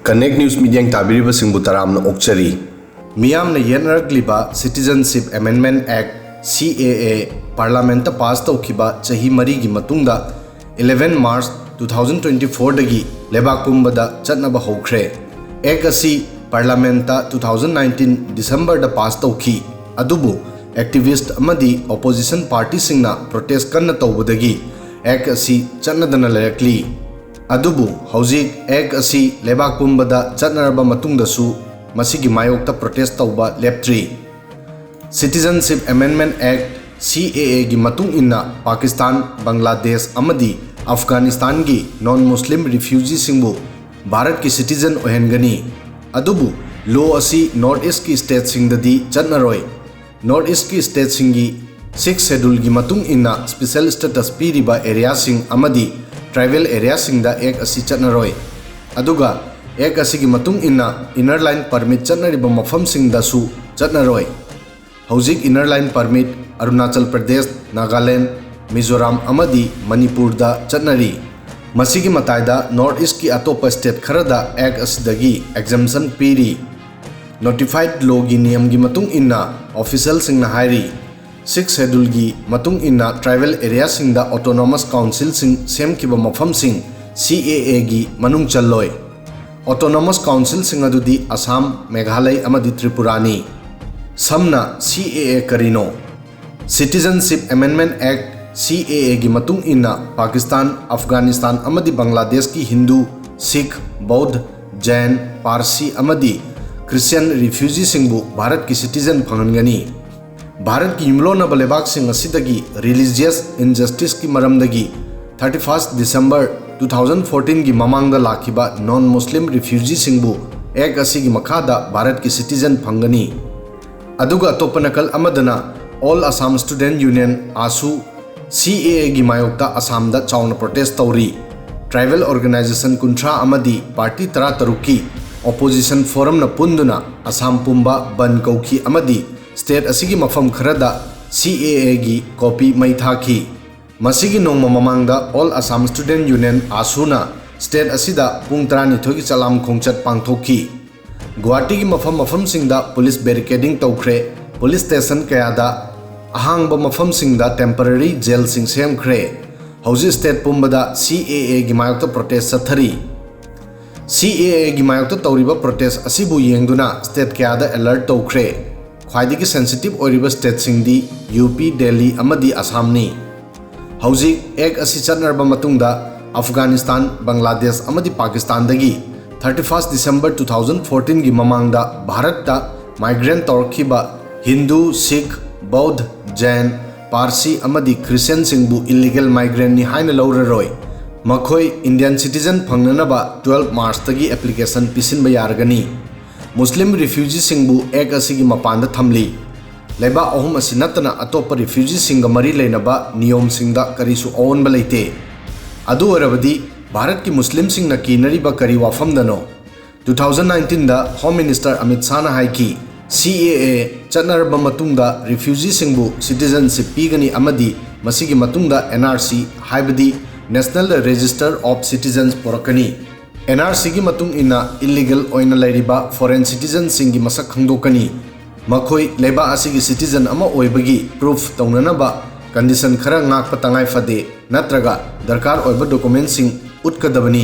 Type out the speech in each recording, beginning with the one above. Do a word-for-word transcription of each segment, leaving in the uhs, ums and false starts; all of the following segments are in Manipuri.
Connect News ꯃꯤꯠꯌꯦꯡ ꯇꯥꯕꯤꯔꯤꯕꯁꯤꯡꯕꯨ ꯇꯔꯥꯝꯅ ꯑꯣꯛꯆꯔꯤ꯫ ꯃꯤꯌꯥꯝꯅ ꯌꯦꯠꯅꯔꯛꯂꯤꯕ Citizenship Amendment Act, C A A, ꯄꯥꯔꯂꯥꯃꯦꯟꯠꯇ ꯄꯥꯁ ꯇꯧꯈꯤꯕ ꯆꯍꯤ ꯃꯔꯤꯒꯤ ꯃꯇꯨꯡꯗ eleven March two thousand twenty fourꯗꯒꯤ ꯂꯩꯕꯥꯛ ꯄꯨꯝꯕꯗ ꯆꯠꯅꯕ ꯍꯧꯈ꯭ꯔꯦ꯫ ꯑꯦꯛ ꯑꯁꯤ ꯄꯥꯔꯂꯥꯃꯦꯟꯠꯇ two thousand nineteen Decemberꯗ ꯄꯥꯁ ꯇꯧꯈꯤ, ꯑꯗꯨꯕꯨ ꯑꯦꯛꯇꯤꯚꯤꯁ꯭ꯠ ꯑꯃꯗꯤ ꯑꯣꯄꯣꯖꯤꯁꯟ ꯄꯥꯔꯇꯤꯁꯤꯡꯅ ꯄ꯭ꯔꯣꯇꯦꯁ꯭ꯠ ꯀꯟꯅ ꯇꯧꯕꯗꯒꯤ ꯑꯦꯛ ꯑꯁꯤ ꯆꯠꯅꯗꯅ ꯂꯩꯔꯛꯂꯤ꯫ ꯑꯗꯨꯕꯨ ꯍꯧꯖꯤꯛ ꯑꯦꯛ ꯑꯁꯤ ꯂꯩꯕꯥꯛ ꯄꯨꯝꯕꯗ ꯆꯠꯅꯔꯕ ꯃꯇꯨꯡꯗꯁꯨ ꯃꯁꯤꯒꯤ ꯃꯥꯌꯣꯛꯇ ꯄ꯭ꯔꯣꯇꯦꯁ꯭ꯠ ꯇꯧꯕ ꯂꯦꯞꯇ꯭ꯔꯤ꯫ Citizenship Amendment Act, C A Aꯒꯤ ꯃꯇꯨꯡ ꯏꯟꯅ ꯄꯥꯀꯤꯁꯇꯥꯟ, ꯕꯪꯒ꯭ꯂꯥꯗꯦꯁ ꯑꯃꯗꯤ ꯑꯐꯒꯥꯅꯤꯁꯇꯥꯟꯒꯤ non Muslim refugeeꯁꯤꯡꯕꯨ ꯚꯥꯔꯠꯀꯤ citizen ꯑꯣꯏꯍꯟꯒꯅꯤ꯫ ꯑꯗꯨꯕꯨ law ꯑꯁꯤ North Eastꯀꯤ stateꯁꯤꯡꯗꯗꯤ ꯆꯠꯅꯔꯣꯏ꯫ North Eastꯀꯤ stateꯁꯤꯡꯒꯤ Sixth Scheduleꯒꯤ ꯃꯇꯨꯡ ꯏꯟꯅ special status ꯄꯤꯔꯤꯕ areaꯁꯤꯡ ꯑꯃꯗꯤ tribal areaꯁꯤꯡꯗ ꯑꯦꯛ ꯑꯁꯤ ꯆꯠꯅꯔꯣꯏ꯫ ꯑꯗꯨꯒ ꯑꯦꯛ ꯑꯁꯤꯒꯤ ꯃꯇꯨꯡ ꯏꯟꯅ Inner Line Permit ꯆꯠꯅꯔꯤꯕ ꯃꯐꯝꯁꯤꯡꯗꯁꯨ ꯆꯠꯅꯔꯣꯏ꯫ ꯍꯧꯖꯤꯛ Inner Line Permit Arunachal Pradesh, Nagaland, Mizoram ꯑꯃꯗꯤ ꯃꯅꯤꯄꯨꯔꯗ ꯆꯠꯅꯔꯤ꯫ ꯃꯁꯤꯒꯤ ꯃꯇꯥꯏꯗ North Eastꯀꯤ ꯑꯇꯣꯞꯄ state ꯈꯔꯗ ꯑꯦꯛ ꯑꯁꯤꯗꯒꯤ exemption ꯄꯤꯔꯤ꯫ Notified lawꯒꯤ ꯅꯤꯌꯝꯒꯤ ꯃꯇꯨꯡ ꯏꯟꯅ officialꯁꯤꯡꯅ ꯍꯥꯏꯔꯤ, Sixth Scheduleꯒꯤ ꯃꯇꯨꯡ ꯏꯟꯅ tribal areaꯁꯤꯡꯗ autonomous councilꯁꯤꯡ ꯁꯦꯝꯈꯤꯕ ꯃꯐꯝꯁꯤꯡ C A Aꯒꯤ ꯃꯅꯨꯡ ꯆꯜꯂꯣꯏ꯫ Autonomous councilꯁꯤꯡ ꯑꯗꯨꯗꯤ ꯑꯁꯥꯝ, ꯃꯦꯘꯥꯂꯌ ꯑꯃꯗꯤ ꯇ꯭ꯔꯤꯄꯨꯔꯥꯅꯤ꯫ ꯁꯝꯅ C A A ꯀꯔꯤꯅꯣ? Citizenship Amendment Act, C A Aꯒꯤ ꯃꯇꯨꯡ ꯏꯟꯅ ꯄꯥꯀꯤꯁꯇꯥꯟ, ꯑꯐꯒꯥꯅꯤꯁꯇꯥꯟ ꯑꯃꯗꯤ ꯕꯪꯒ꯭ꯂꯥꯗꯦꯁꯀꯤ ꯍꯤꯟꯗꯨ, ꯁꯤꯈ, ꯕꯧꯙ, ꯖꯩꯟ, ꯄꯥꯔꯁꯤ ꯑꯃꯗꯤ ꯈ꯭ꯔꯤꯁꯇꯤꯌꯟ refugeeꯁꯤꯡꯕꯨ ꯚꯥꯔꯠꯀꯤ citizen ꯐꯪꯍꯟꯒꯅꯤ꯫ ꯚꯥꯔꯠꯀꯤ ꯌꯨꯝꯂꯣꯟꯅꯕ ꯂꯩꯕꯥꯛꯁꯤꯡ ꯑꯁꯤꯗꯒꯤ religious injusticeꯀꯤ ꯃꯔꯝꯗꯒꯤ thirty first December two thousand fourteenꯒꯤ ꯃꯃꯥꯡꯗ ꯂꯥꯛꯈꯤꯕ non Muslim refugeeꯁꯤꯡꯕꯨ ꯑꯦꯛ ꯑꯁꯤꯒꯤ ꯃꯈꯥꯗ ꯚꯥꯔꯠꯀꯤ citizen ꯐꯪꯒꯅꯤ꯫ ꯑꯗꯨꯒ ꯑꯇꯣꯞꯄ ꯅꯥꯀꯜ ꯑꯃꯗꯅ All Assam Student Union, AASU, C A Aꯒꯤ ꯃꯥꯌꯣꯛꯇ ꯑꯁꯥꯝꯗ ꯆꯥꯎꯅ protest ꯇꯧꯔꯤ꯫ Tribal organisation ꯀꯨꯟꯊ꯭ꯔꯥ ꯑꯃꯗꯤ party ꯇꯔꯥꯇꯔꯨꯛꯀꯤ opposition forumꯅ ꯄꯨꯟꯗꯨꯅ ꯑꯁꯥꯝ ꯄꯨꯝꯕ ꯕꯟꯗ ꯀꯧꯈꯤ ꯑꯃꯗꯤ state ꯑꯁꯤꯒꯤ ꯃꯐꯝ ꯈꯔꯗ C A Aꯒꯤ copy ꯃꯩ ꯊꯥꯈꯤ꯫ ꯃꯁꯤꯒꯤ ꯅꯣꯡꯃ ꯃꯃꯥꯡꯗ All Assam Student Union, AASUꯅ ꯁ꯭ꯇꯦꯠ ꯑꯁꯤꯗ ꯄꯨꯡ ꯇꯔꯥꯅꯤꯊꯣꯏꯒꯤ ꯆꯂꯥꯝ ꯈꯣꯡꯆꯠ ꯄꯥꯡꯊꯣꯛꯈꯤ꯫ ꯒꯨꯋꯥꯍꯥꯇꯤꯒꯤ ꯃꯐꯝ ꯃꯐꯝꯁꯤꯡꯗ ꯄꯨꯂꯤꯁ ꯕꯦꯔꯤꯀꯦꯗꯤꯡ ꯇꯧꯈ꯭ꯔꯦ꯫ ꯄꯨꯂꯤꯁ ꯁ꯭ꯇꯦꯁꯟ ꯀꯌꯥꯗ ꯑꯍꯥꯡꯕ ꯃꯐꯝꯁꯤꯡꯗ ꯇꯦꯝꯄꯔꯔꯤ ꯖꯦꯜꯁꯤꯡ ꯁꯦꯝꯈ꯭ꯔꯦ꯫ ꯍꯧꯖꯤꯛ ꯁ꯭ꯇꯦꯠ ꯄꯨꯝꯕꯗ ꯁꯤ ꯑꯦ ꯑꯦꯒꯤ ꯃꯥꯌꯣꯛꯇ ꯄ꯭ꯔꯣꯇꯦꯁ ꯆꯠꯊꯔꯤ꯫ ꯁꯤ ꯑꯦ ꯑꯦꯒꯤ ꯃꯥꯌꯣꯛꯇ ꯇꯧꯔꯤꯕ ꯄ꯭ꯔꯣꯇꯦꯁ ꯑꯁꯤꯕꯨ ꯌꯦꯡꯗꯨꯅ ꯁ꯭ꯇꯦꯠ ꯀꯌꯥꯗ ꯑꯦꯂꯔꯠ ꯇꯧꯈ꯭ꯔꯦ꯫ ꯈ꯭ꯋꯥꯏꯗꯒꯤ ꯁꯦꯟꯁꯤꯇꯤꯚ ꯑꯣꯏꯔꯤꯕ ꯁ꯭ꯇꯦꯠꯁꯤꯡꯗꯤ ꯌꯨ ꯄꯤ, ꯗꯦꯜꯂꯤ ꯑꯃꯗꯤ ꯑꯁꯥꯝꯅꯤ꯫ ꯍꯧꯖꯤꯛ ꯑꯦꯛ ꯑꯁꯤ ꯆꯠꯅꯔꯕ ꯃꯇꯨꯡꯗ ꯑꯐꯒꯥꯅꯤꯁꯇꯥꯟ, ꯕꯪꯒ꯭ꯂꯥꯗꯦꯁ ꯑꯃꯗꯤ ꯄꯥꯀꯤꯁꯇꯥꯟꯗꯒꯤ thirty first December two thousand fourteen ꯒꯤ ꯃꯃꯥꯡꯗ ꯚꯥꯔꯠꯇ ꯃꯥꯏꯒ꯭ꯔꯦꯟ ꯇꯧꯔꯛꯈꯤꯕ ꯍꯤꯟꯗꯨ, ꯁꯤꯈ, ꯕꯧꯗ, ꯖꯩꯟ, ꯄꯥꯔꯁꯤ ꯑꯃꯗꯤ ꯈ꯭ꯔꯤꯁꯇꯤꯌꯟꯁꯤꯡꯕꯨ ꯏꯜꯂꯤꯒꯦꯜ ꯃꯥꯏꯒ꯭ꯔꯦꯟꯅꯤ ꯍꯥꯏꯅ ꯂꯧꯔꯔꯣꯏ꯫ ꯃꯈꯣꯏ ꯏꯟꯗꯤꯌꯟ ꯁꯤꯇꯤꯖꯟ ꯐꯪꯅꯅꯕ twelve March ꯇꯒꯤ ꯑꯦꯄ꯭ꯂꯤꯀꯦꯁꯟ ꯄꯤꯁꯤꯟꯕ ꯌꯥꯔꯒꯅꯤ꯫ ꯃꯨꯁꯂꯤꯝ ꯔꯤꯐ꯭ꯌꯨꯖꯤꯁꯤꯡꯕꯨ ꯑꯦꯛ ꯑꯁꯤꯒꯤ ꯃꯄꯥꯟꯗ ꯊꯝꯂꯤ꯫ ꯂꯩꯕꯥꯛ ꯑꯍꯨꯝ ꯑꯁꯤ ꯅꯠꯇꯅ ꯑꯇꯣꯞꯄ ꯔꯤꯐ꯭ꯌꯨꯖꯤꯁꯤꯡꯒ ꯃꯔꯤ ꯂꯩꯅꯕ ꯅꯤꯌꯣꯝꯁꯤꯡꯗ ꯀꯔꯤꯁꯨ ꯑꯑꯣꯟꯕ ꯂꯩꯇꯦ꯫ ꯑꯗꯨ ꯑꯣꯏꯔꯕꯗꯤ ꯚꯥꯔꯠꯀꯤ ꯃꯨꯁꯂꯤꯝꯁꯤꯡꯅ ꯀꯤꯅꯔꯤꯕ ꯀꯔꯤ ꯋꯥꯐꯝꯗꯅꯣ? Two thousand nineteen ꯗ ꯍꯣꯝ ꯃꯤꯅꯤꯁꯇꯔ ꯑꯃꯤꯠ ꯁꯥꯍꯅ ꯍꯥꯏꯈꯤ, ꯁꯤ ꯑꯦ ꯑꯦ ꯆꯠꯅꯔꯕ ꯃꯇꯨꯡꯗ ꯔꯤꯐ꯭ꯌꯨꯖꯤꯁꯤꯡꯕꯨ ꯁꯤꯇꯤꯖꯟꯁꯤꯞ ꯄꯤꯒꯅꯤ ꯑꯃꯗꯤ ꯃꯁꯤꯒꯤ ꯃꯇꯨꯡꯗ ꯑꯦꯟ ꯑꯥꯔ ꯁꯤ, ꯍꯥꯏꯕꯗꯤ National Register of Citizens ꯄꯨꯔꯛꯀꯅꯤ꯫ ꯑꯦꯟ ꯑꯥꯔ ꯁꯤꯒꯤ ꯃꯇꯨꯡ ꯏꯟꯅ ꯏꯜꯂꯤꯒꯦꯜ ꯑꯣꯏꯅ ꯂꯩꯔꯤꯕ ꯐꯣꯔꯦꯟ ꯁꯤꯇꯤꯖꯟꯁꯤꯡꯒꯤ ꯃꯁꯛ ꯈꯪꯗꯣꯛꯀꯅꯤ꯫ ꯃꯈꯣꯏ ꯂꯩꯕꯥꯛ ꯑꯁꯤꯒꯤ ꯁꯤꯇꯤꯖꯟ ꯑꯃ ꯑꯣꯏꯕꯒꯤ ꯄ꯭ꯔꯨꯐ ꯇꯧꯅꯅꯕ ꯀꯟꯗꯤꯁꯟ ꯈꯔ ꯉꯥꯛꯄ ꯇꯉꯥꯏ ꯐꯗꯦ, ꯅꯠꯇ꯭ꯔꯒ ꯗꯔꯀꯥꯔ ꯑꯣꯏꯕ ꯗꯣꯀꯨꯃꯦꯟꯁꯤꯡ ꯎꯠꯀꯗꯕꯅꯤ꯫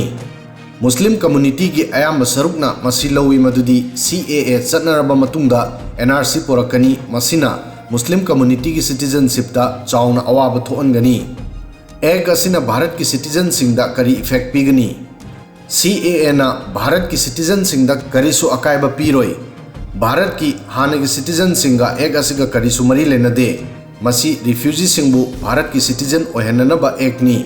ꯃꯨꯁꯂꯤꯝ ꯀꯝꯃꯨꯅꯤꯇꯤꯒꯤ ꯑꯌꯥꯝꯕ ꯁꯔꯨꯛꯅ ꯃꯁꯤ ꯂꯧꯏ ꯃꯗꯨꯗꯤ ꯁꯤ ꯑꯦ ꯑꯦ ꯆꯠꯅꯔꯕ ꯃꯇꯨꯡꯗ ꯑꯦꯟ ꯑꯥꯔ ꯁꯤ ꯄꯨꯔꯛꯀꯅꯤ, ꯃꯁꯤꯅ ꯃꯨꯁꯂꯤꯝ ꯀꯝꯃꯨꯅꯤꯇꯤꯒꯤ ꯁꯤꯇꯤꯖꯟꯁꯤꯞꯇ ꯆꯥꯎꯅ ꯑꯋꯥꯕ ꯊꯣꯛꯍꯟꯒꯅꯤ꯫ ꯑꯦꯛ ꯑꯁꯤꯅ ꯚꯥꯔꯠꯀꯤ ꯁꯤꯇꯤꯖꯟꯁꯤꯡꯗ ꯀꯔꯤ ꯏꯐꯦꯛ ꯄꯤꯒꯅꯤ? ꯁꯤ ꯑꯦ ꯑꯦꯅ ꯚꯥꯔꯠꯀꯤ ꯁꯤꯇꯤꯖꯟꯁꯤꯡꯗ ꯀꯔꯤꯁꯨ ꯑꯀꯥꯏꯕ ꯄꯤꯔꯣꯏ꯫ ꯚꯥꯔꯠꯀꯤ ꯍꯥꯟꯅꯒꯤ ꯁꯤꯇꯤꯖꯟꯁꯤꯡꯒ ꯑꯦꯛ ꯑꯁꯤꯒ ꯀꯔꯤꯁꯨ ꯃꯔꯤ ꯂꯩꯅꯗꯦ꯫ ꯃꯁꯤ ꯔꯤꯐ꯭ꯌꯨꯖꯤꯁꯤꯡꯕꯨ ꯚꯥꯔꯠꯀꯤ ꯁꯤꯇꯤꯖꯟ ꯑꯣꯏꯍꯟꯅꯅꯕ ꯑꯦꯛꯅꯤ꯫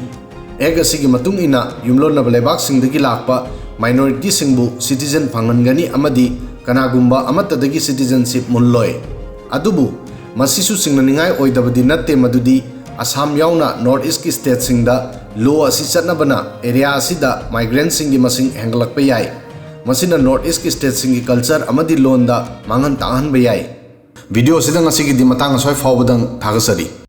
ꯑꯦꯛ ꯑꯁꯤꯒꯤ ꯃꯇꯨꯡ ꯏꯟꯅ ꯌꯨꯝꯂꯣꯟꯅꯕ ꯂꯩꯕꯥꯛꯁꯤꯡꯗꯒꯤ ꯂꯥꯛꯄ ꯃꯥꯏꯅꯣꯔꯤꯇꯤꯁꯤꯡꯕꯨ ꯁꯤꯇꯤꯖꯟ ꯐꯪꯍꯟꯒꯅꯤ ꯑꯃꯗꯤ ꯀꯅꯥꯒꯨꯝꯕ ꯑꯃꯠꯇꯗꯒꯤ ꯁꯤꯇꯤꯖꯟꯁꯤꯞ ꯃꯨꯜꯂꯣꯏ꯫ ꯑꯗꯨꯕꯨ ꯃꯁꯤꯁꯨ ꯆꯤꯡꯅꯅꯤꯡꯉꯥꯏ ꯑꯣꯏꯗꯕꯗꯤ ꯅꯠꯇꯦ ꯃꯗꯨꯗꯤ ꯑꯁꯥꯝ ꯌꯥꯎꯅ ꯅꯣꯔꯠ ꯏꯁꯀꯤ ꯁ꯭ꯇꯦꯠꯁꯤꯡꯗ ꯂꯣ ꯑꯁꯤ ꯆꯠꯅꯕꯅ ꯑꯦꯔꯤꯌꯥ ꯑꯁꯤꯗ ꯃꯥꯏꯒ꯭ꯔꯦꯟꯁꯤꯡꯒꯤ ꯃꯁꯤꯡ ꯍꯦꯟꯒꯠꯂꯛꯄ ꯌꯥꯏ꯫ ꯃꯁꯤꯅ ꯅꯣꯔꯠ ꯏꯁꯀꯤ ꯁ꯭ꯇꯦꯠꯁꯤꯡꯒꯤ ꯀꯜꯆꯔ ꯑꯃꯗꯤ ꯂꯣꯟꯗ ꯃꯥꯡꯍꯟ ꯇꯥꯛꯍꯟꯕ ꯌꯥꯏ꯫ ꯚꯤꯗꯤꯑꯣ ꯑꯁꯤꯗ ꯉꯁꯤꯒꯤꯗꯤ ꯃꯇꯥꯡ ꯑꯁ꯭ꯋꯥꯏ ꯐꯥꯎꯕꯗꯪ ꯊꯥꯒꯠꯆꯔꯤ꯫